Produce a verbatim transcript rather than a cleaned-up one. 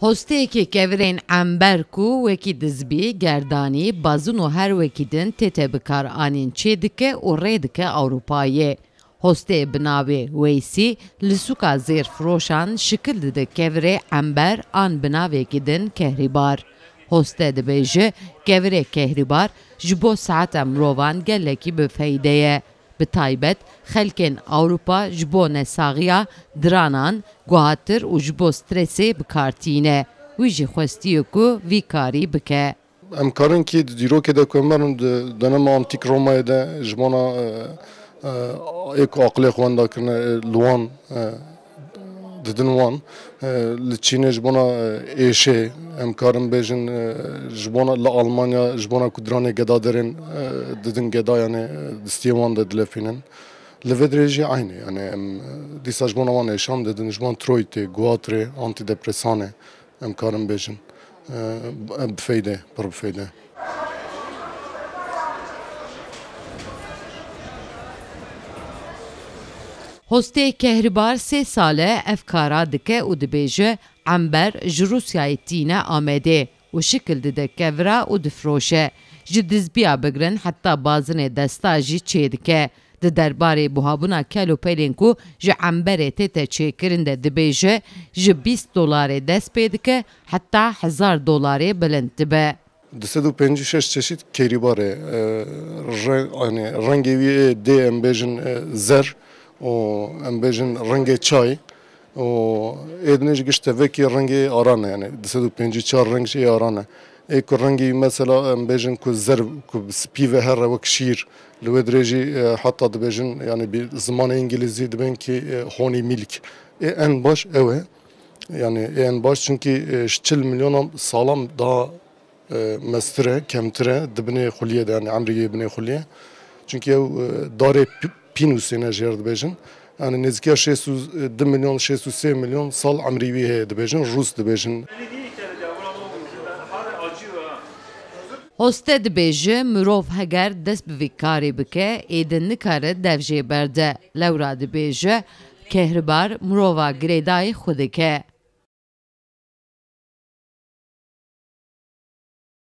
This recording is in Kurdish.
Hosteyekê kevirên ember ku wekî dizbî, gerdanî, bazin û her wekî din tête bikaranîn çêdike û rê dike Ewropayê. Hosteyê bi navê Weysî li sûka zêrfiroşan şikil dide kevirê ember an bi navekî din kehrîbar. Hoste dibêje, kevirê kehrîbar ji bo seheta mirovan gelekî bi feyde ye. Bi taybet xelkên Ewropa ji bo nesaxiya diranan guhatir û ji bo stresê bi kar tîne. Wî jî xwestiye ku vî karî bike. Em karin kî di dîrokê de ku em herin di denema antîk Romayê de ji bona, e, e, ê ku aqilê xwe wenda kirine, e, li wan, e, didin wan, e, li Çînê ji bona, e, êşê, em karin bêjin, e, ji bona li Almanya, ji bona ku diranê geda derên, e, didin geda, yani, e, distiyê wan de dilefînin. Li vê dirê jî eynî, yani, em, e, dîsa ji bona wan êşan didin, ji bona troytê, guatrê, antîdepresanê, em karin bêjin. E, bi feyde, pir bi feyde. Hostê Kehribar sê sal e ev kara dike û dibêje, ember ji Rûsyayê tîne Amedê û şikil dide kevira û difiroşe. Ji dizbiya bigirin heta bazinê desta jî çêdike. Di derbarê buhabûna kel û pelên ku ji emberê tête çêkirin de dibêje, ji bîst dolarê dest pê dike heta hezar dolarê bilind dibe. Du sed û pêncî û şeş çeşît kêrîbar e. E, re-, yani rengê wî ê dê em bêjin, e, zer û em bêjin rengê çay û ê dinê jî giş tevekî rengê aran e, yani du sed û pêncî û çar reng jî ê aran e. Ê ku rengê wî mesela em bêjin ku zer, ku spî ve here wek şîr, li wê dirê jî, e, heta dibêjin, yani bi zimanê îngilîzî dibên ki, e, honey milk. Ê en baş ew e. Yani ê en baş, çünkü, e, ji çil milyonan salan daha e, mestir e, kemtir e, di binê xuliyê de, yani emrê wê binê xuliyê. Çünkü ew, e, darê pi-, Pinusê ne jêr dibêjin. Yani nêzîkiya şêst û du milyon, şêst û sê milyon sal emrê wî heye dibêjin, Rûs dibêjin. Hoste dibêje, mirov heger dest bi vî karê bike, êdî nikare dev jê berde. Lewra dibêje, kehribar mirova girêdayî xwe dike.